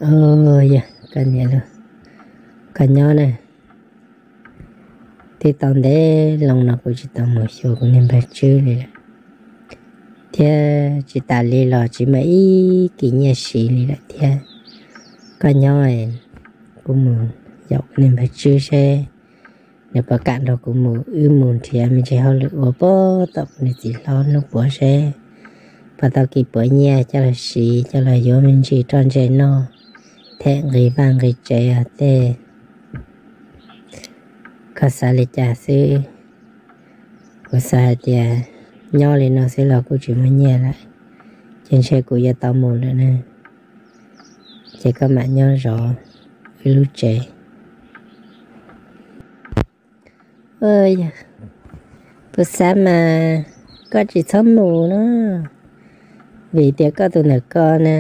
Yog koj niam, koj nyob na, twb tau ntev loo no kuv tsis tau mus xyuas kuv niag npawg Tswb li lawm, thiab tsis tas li los tsis muaj ib kis nyiaj siv li lawm thiab. Koj nyob, kuv mus yaum kuv niag npawg Tswb seb nws puas kam nrog kuv mus, wb mus nrhiav me ntsis hauj lwm ua puag tom kuv niag txiv hlob hnub puav seb puas tau kis puav nyiaj coj los siv, coj los yuav me ntsis roj ntse noj, them nqi vaj nqi tsev os tej. Koj xav li cas xwb? Kuv xav hais tias nyob li no xwb los kuj tsis muaj nyiaj lawm, ces ntshe kuv yuav tau mus lawm na. Ces koj mam nyob zov wb lub tsev. Yog, kuv xav mas koj tsis txhob mus no, vim tias koj tus ntawm ko na,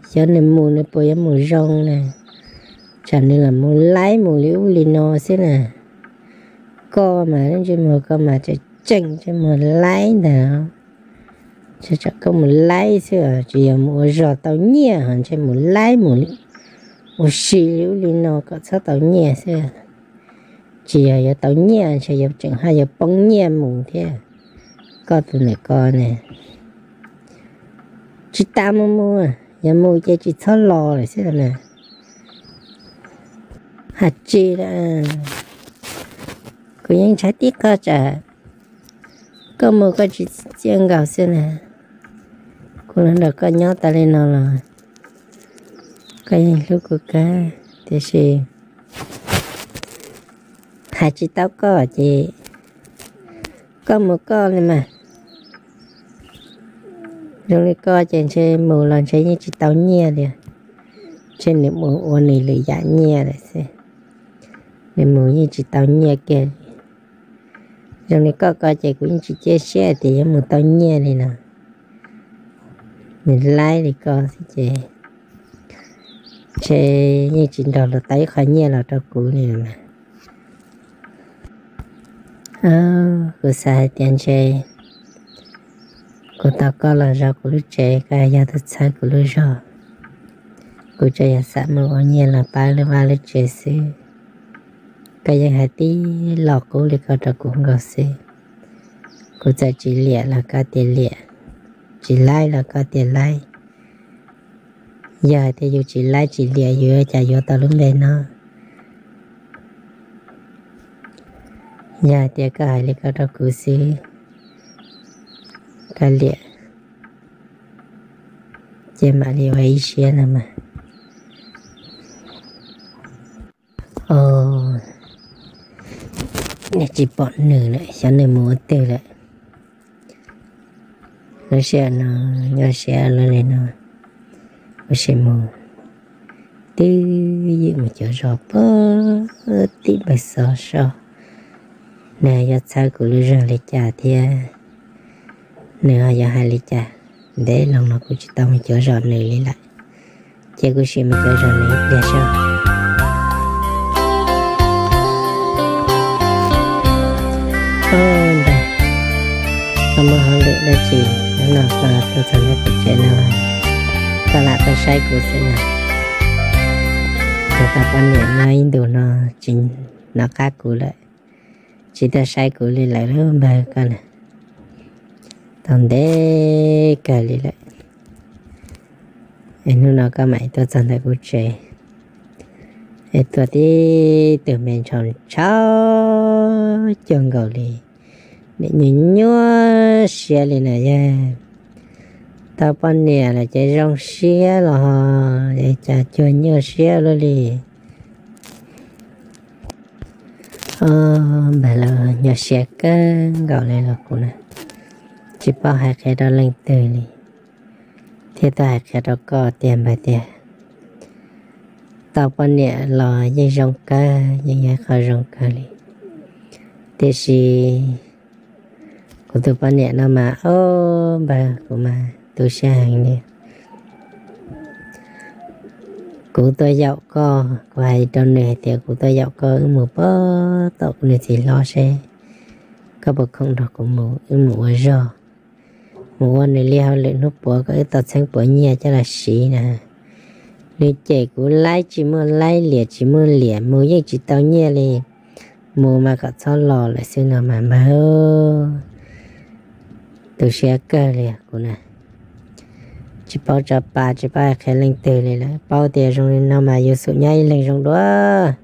xyov nws mus nws puas yuav mus zoo na, tsam nws lam mus laib mus li ub li no xwb na. Koj mas lub ntsej muag koj mas tseem tseem ntsej muag laib ntag. Tsam koj mus laib xwb, tsis yog mus ua zog tau nyiaj ho ntshe mus laib mus ua si li ub li no kom txhob tau nyiaj xwb. Tsis yog yuav tau nyiaj, ntshe yuav tseem haj yuav poob nyiaj mus thiab. Koj tus ntawm ko ne, tsis tas mus mus, yog mus ces tsis txhob los lawm xwb na. Hais tsis lawm, kuv yeej ntshai tib qho tsam koj mus koj tsis txia nkaus xwb na. Kuv los nrog koj nyob tas li no los koj yeej hlub kuv kawg, tiam sis hais tsis tau koj ces koj mus koj li mas. Zoo li koj ces ntshe mus los ntshe yeej tsis tau nyiaj li, ntshe nws mus ua nws lwm yam nyiaj lawm xwb, nws mus yeej tsis tau nyiaj kiag li. Zoo li koj ko ces kuv yeej tsis cia siab tias yuav mus tau nyiaj li no. Nws laib li ko xwb ces ntshe yeej tsis nrog luag tau ib qho nyiaj los rau kuv li mas. Kuv xav hais tias ntshe kuv tau koj los zov kuv lub tsev, koj yog tus txhawb kuv lub zog. Kuv tsuas yog xav mus ua nyiaj los pab lub vaj lub tsev xwb. Koj yeej hais tib lo qub li ko rau kuv nkaus xwb. Kuv txawm tsis liam los koj tias liam, tsis laib los koj tias laib. Yog hais tias yus tsis laib tsis liam yus ua cas yuav tau lub npe no? Yog hais tias koj hais li ko rau kuv xwb, koj liam, ces mam li ua ib siab no mas. Os, nej tsis pom nws lawm, xyov nws mus ua twg lawm. Lub sij hawm no nyuaj siab luaj li no, ua si mus twb ywm mus cuav zos puag tim npawg Xov Soj. Nws yuav txhawb kuv lub zog li cas thiab nws ho yuav hais li cas? Ntev loo no kuv tsis tau mus cuav zos nws li lawm, ces kuv sim mus cuav zos nws ib pliag seb. Ntag, koj muaj hauj lwm dab tsi hnub no koj tuaj txog nram kuv tsev no, koj lam tuaj saib kuv xwb na. Kuv tus poj niam nyob ib ntus no tsis nov qab kuv lawm, tsis tuaj saib kuv li lawm lauj npawg koj na. Tau ntev kawg li lawm, es hnub no koj mam tuaj txog ntawm kuv tsev, es tuaj tib tug me ntshau ntshau cuag nkaus li, nim nyuaj nyuaj siab li na yawg. Tau poj niam lawm ces zoo siab los ho, es cas cuag nyuaj siab luaj li. Os, npawg los nyuaj siab kawg nkaus li los kuv na, tsis paub hais qhia rau leej twg li, thiab tuaj hais qhia rau koj tiag npawg tiag. Tau poj niam los yeej zoo kawg, yeej yog ib qho zoo kawg li, tiam sis kuv tus poj niam no mas, os npawg, kuv mas tu siab heev li. Kuv tuaj yaum koj, kuv hais rau nws hais tias kuv tuaj yaum koj wb mus puag tom kuv niag txiv hlob seb koj puas khoom nrog kuv mus, wb mus ua zog, mus ua nws li hauj lwm hnub puav kom wb tau txheeb puav nyiaj coj los siv na. Nws cem kuv laib tsis muaj laib, liam tsis muaj liam, mus yeej tsis tau nyiaj li, mus mas kom txhob los lawm xwb no mas npawg. Tu siab kawg li kuv na, tsis paub tso pa, tsis paub hais qhia leej twg li lawm. Paub tias zoo li no mas yus xum nyob ib leeg zoo dua.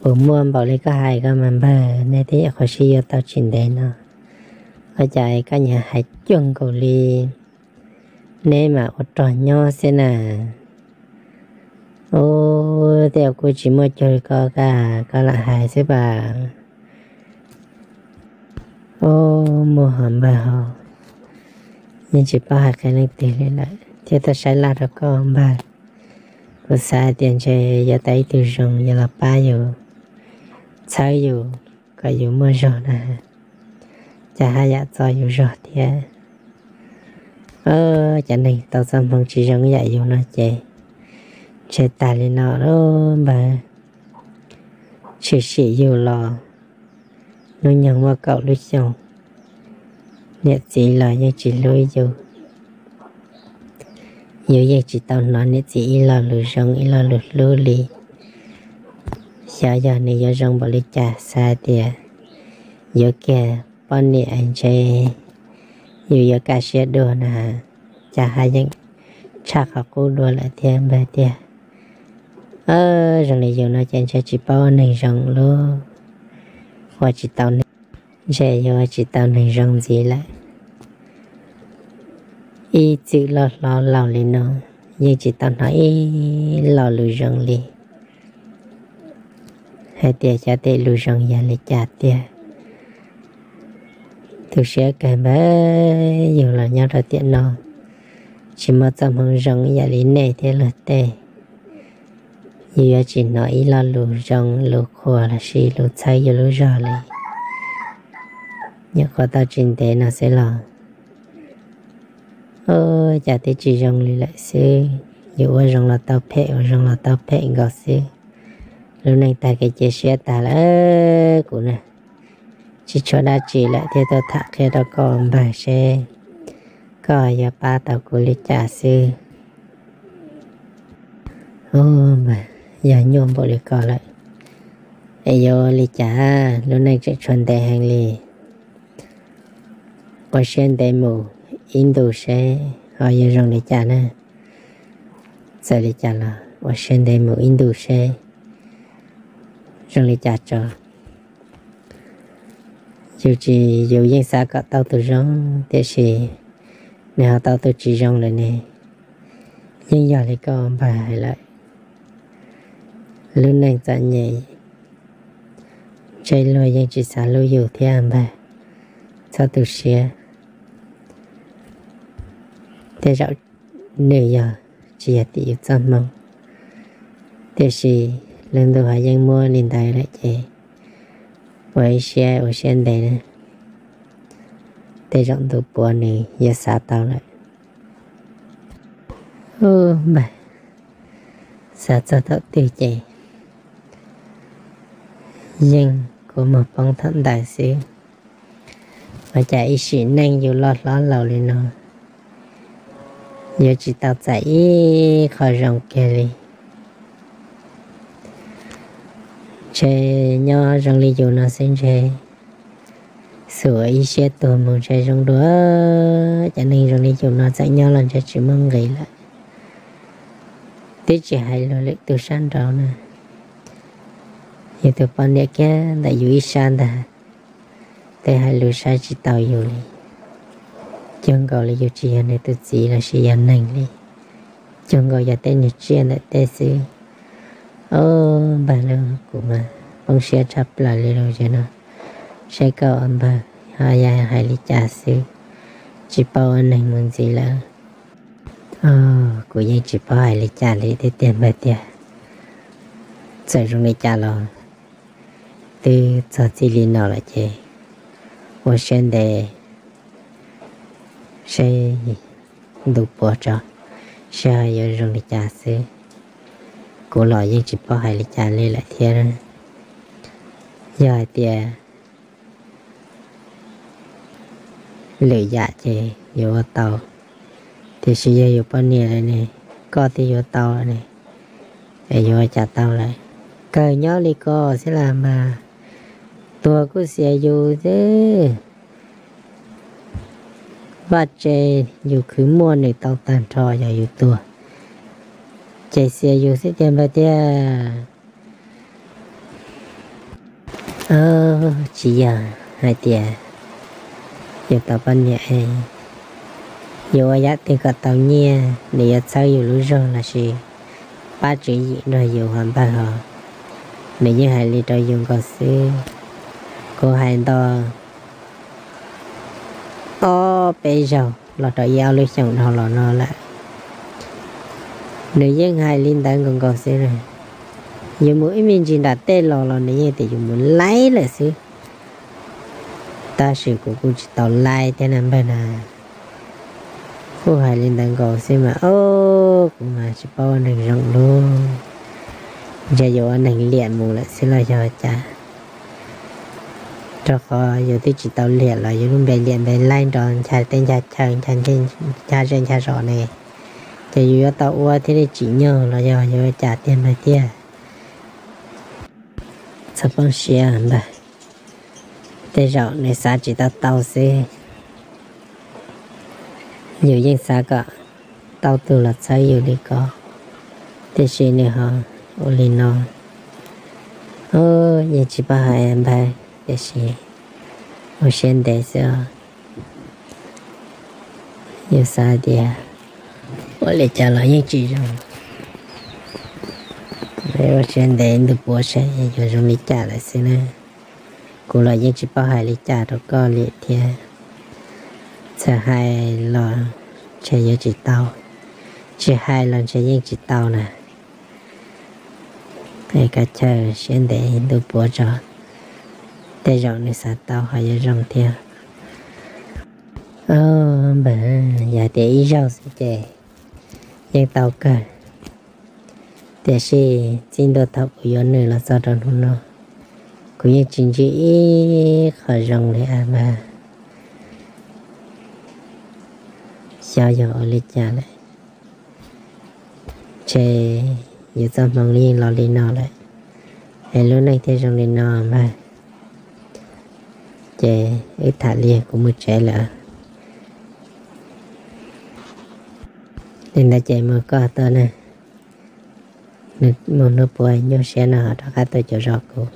Puas muaj npaum li koj hais ko mas npawg, nej twb qhuav sib yuav tau tsis ntev no, ua cas koj nyiam hais cuag nkaus li neb mas ua rog nyob xwb na. Ub, tej zaum kuj tsis muaj cuag li koj, koj lam hais xwb pas. Ub, muaj hos npawg hos, yeej tsis paub hais qhia leej twg li lawm thiab, tuaj saib laj rau koj npawg. Kuv xav hais tias ntshe yuav tau ib tug zoo yuav los pab yus, txhawb yus kom yus muaj zog na, cas haj yam txo yus zog thiab. Cov neeg tau txoj hmoo tsis zoo ib yam yus no ces ntshe tag li no lawm npawg. Tshwm sim yus los hnub nyoog muaj kaum lub xyoo, niam txiv los yeej tsis hlub yus. Yus yeej tsis tau hnov niam txiv ib lo lus zoo ib lo lus hlub li. Xyov yog nws yuav zoo npaum li cas, xav hais tias yuav kiag poj niam ntshe yus yuav kaj siab dua na, cas haj yeem tshaj qhov qub dua lawm thiab npawg tiag. Zoo li yus no ces ntshe tsis paub ua neeg zoo lub, ua tsis tau neeg, ntshe yuav ua tsis tau neeg zoo ntxiv lawm. Ib txwm loj hlob laus li no yeej tsis tau hnov ib lo lus zoo li, hais tias xyov tej lus zoo yog li cas tiag. Tu siab kawg npawg, yus los nyob rau tiam no tsis muaj txoj hmoo zoo ib yam li nej thiab luag tej. Yus yuav tsis hnov ib lo lus zoo lus qhuas lossis lus txhawb yus lub zog li. Nyuam qhuav tau tsis ntev no xwb los, ua cas twb tsis zoo li lawm xwb. Yus ua zoo los tau phem, ua zoo los tau phem nkaus xwb. Lub neej tag kev cia siab tag lawm kuv na. Tsis tshuav dab tsi lawm thiaj tuaj tham qhia rau koj npawg seb koj yuav pab tau kuv li cas xwb. Ub, yog nyuaj npaum li ko lawm es yuav li cas, lub neej tseem tshuav ntev heev li. Ua siab ntev mus ib ntus seb ho yuav zoo li cas na. Txawm li cas los ua siab ntev mus ib ntus seb zoo li cas tso. Yus tsis, yus yeej xav kom tau tus zoo, tiam sis nws ho tau tus tsis zoo lawm ne. Yeej yog li koj npawg hais lawm, lub neej txom nyem, ntshe luag yeej tsis xav hlub yus thiab npawg. Txhob tu siab, tej zaum nws yog tsis yog tim yus txoj hmoo, tiam sis lub ntuj ho yeej muab li ntawd lawm ces ua ib siab ua siab ntev na, tej zaum ntu puav nws yuav xav tau lawm. Ub, npawg, xav txog thaum twg ces yeej kua muag poob thaum ntawd xwb. Ua cas ib sim neej yus loj hlob laus li no yuav tsis tau txais ib qho zoo kiag li. Ntshe nyob zoo li yus no xwb ntshe xum ua ib siab tuag mus ntshe zoo dua. Cov neeg zoo li yus no txawm nyob los ntshe tsis muaj nqis lawm. Twb tsis hais luag lwm tus sab nraud na, yus tus poj niam kiag ntawm yus ib sab ntag, twb hais lus saib tsis taus yus li. Cuag nkaus li yus tsis yog nws tus txiv lossis yog neeg li, cuag nkaus yog tej niag tsiaj ntawm teb xwb. Ub, npawg, kuv mas poob siab tshaj plaws li lus zem no. Seb koj ua npawg ho yuav hais li cas xwb, tsis paub ua neeg mus ntxiv lawm. Kuv yeej tsis paub hais li cas li thiab tiag npawg tiag. Txawm zoo li cas los twb txog txij li no lawm ces ua siab ntev seb ntu puav tso, seb ho yuav zoo li cas xwb. Kuv los yeej tsis paub hais li cas li lawm thiab. Yog hais tias lwm yam ces yuav ua tau, tiam sis yog yus poj niam lawm ne, koj twb yuav tau ne, es yuav ua cas tau lawm. Kawg nyob li ko xwb las mas, tuag kuj xiam yus xwb. Vaj tse yus khwv muaj nws tau tag nrho, yog yus tuag ces xiam yus xwb tiag npawg tiag. Tsis yog hais tias yus tau poj niam, yus ua yam twg kom tau nyiaj, nws yuav txhawb yus lub zog lossis pab tswv yim nrog yus hos npawg hos, nws yeej hais li rau yus nkaus xwb. Kuv hais ntau ob peb zaug los rau ib ob lub xyoos dhau los no lawm, nws yeej hais li ntawd nkaus nkaus xwb. Yus mus ib me ntsis nram tej los los nws yeej tias yus mus laib lawm xwb. Tab sis kuv kuj tsis tau laib thiab na npawg na. Kuj hais li ntawd nkaus xwb mas, o, kuv mas tsis paub ua neeg zoo lub, ntshe yuav ua neeg liam mus lawm xwb los yog cas. Rau qhov yus twb tsis tau liam los yus lub npe liam npe laib nrov ncha teb ncha chaw, ncha zej ncha zos ne, ces yus yuav tau ua thiaj li tsim nyog los yog yuav ua cas tiag npawg tiag. Txhob poob siab npawg, tej zaum nws xav tsis tau tau xwb. Yus yeej xav kom tau tus los txhawb yus li ko, tiam sis nws ho ua li no. Yeej tsis paub hais npawg, tiam sis ua siab ntev xwb os. Yus xav tias ua li cas los yeej tsis zoo, ua siab ntev ntuj puav saib yuav zoo li cas lawm xwb na. Kuv los yeej tsis paub hais li cas rau koj li thiab. Txawm hais los ntshe yuav tsis tau, tsis hais los ntshe yeej tsis tau na. Kav chaw siab ntev ntuj puav tso, tej zaum nws xav tau ho yuav zoo thiab. Npawg, yog tias ib zaug xwb ces yeej tau kawg, tiam sis txij ntua thaum kuv yuav nws los txog rau hnub no, kuv yeej tsis ntsib ib qho zoo li a npawg. Xyov yog ua li cas lawm, ntshe yus txoj hmoov yeej los li no lawm, es lub neej thiaj zoo li no npawg. Ces wb tham li kuv mus tsev lawm. Li ntawd ces mus koj tuaj ne, mus hnub puav nyuaj siab no ho rov qab tuaj cuav zos kuv.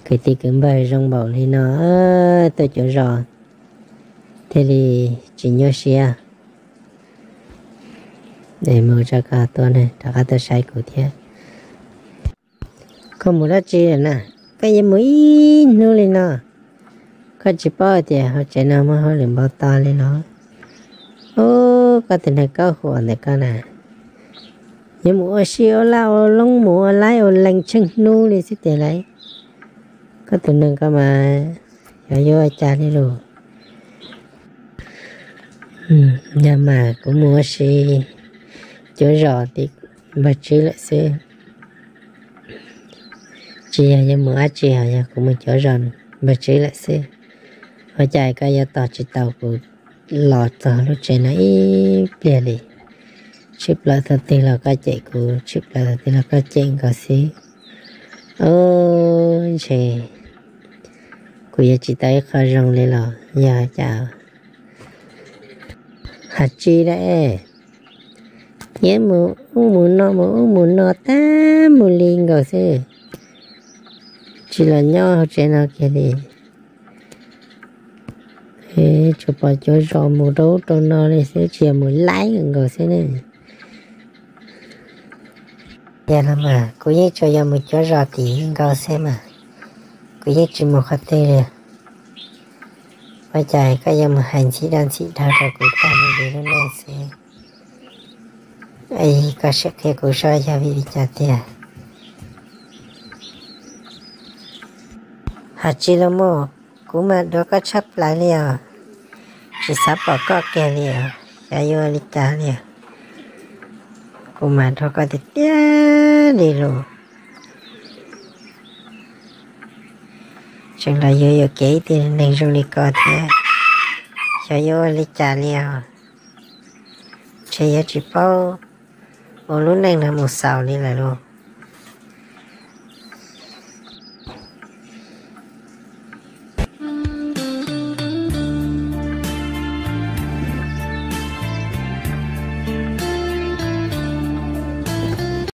Kwv tij kwv npawg zoo npaum li no, tuaj cuav zos thiaj li tsis nyuaj siab. Mus tso koj tuaj ne, rov qab tuaj saib kuv thiab. Koj mus dab tsi lawm na? Koj yuav mus ib hnub li no, koj tsis paub tias hauv tsev no muaj hauj lwm npau taws li los? Ub, koj tus neeg kaub huam ntawm koj na, yuav mus ua si ua laj ua loob mus ua laib ua lees tsheej hnub li xwb tiag lauj. Koj tus neeg koj mas xyov yuav ua cas li lauj. Yog mas kuv mus ua si cuav zos tim npawg Tswb lawm xwb. Tsis yog yuav mus dab tsi, ho yog kuv mus cuav zos npawg Tswb lawm xwb. Ua cas koj yuav tos tsis tau kuv los txog lub tsev no ib pliag li? Tshwm plaws thaum twg los koj cem kuv, tshwm plaws thaum twg los koj cem nkaus xwb. Ub, ntshe kuv yuav tsis tau ib qho zoo li los yog cas. Has tsis da es, yeej mus ub mus no mus ub mus no tag mus li nkaus xwb, tsis los nyob hauv tsev no kiag li. Tsuas pom cuav zos mus rau ub rau no li xwb, tsis yog mus laib nkaus xwb ne. Yog no mas kuv yeej tsuas yog mus cuav zos tim nkaus xwb mas, kuv yeej tsis mus qhov twg li. Ua cas koj yuav mus hais ntxim dab ntxim dag rau kuv tag li lub neej xwb? Koj sim qhia kuv saib yog vim li cas tiag. Has tsis los mas, kuv mas duav koj tshaj plaws li os, tsis xav pom koj kiag li os, xyov yuav li cas li. Kuv mas duav koj tiag tiag li lauj. Tseem los yuav yuam kev ib tug neeg zoo li koj thiab, xyov yuav ua li cas li os. Ntshe yuav tsis paub ua lub neej no mus xaus li lawm lauj.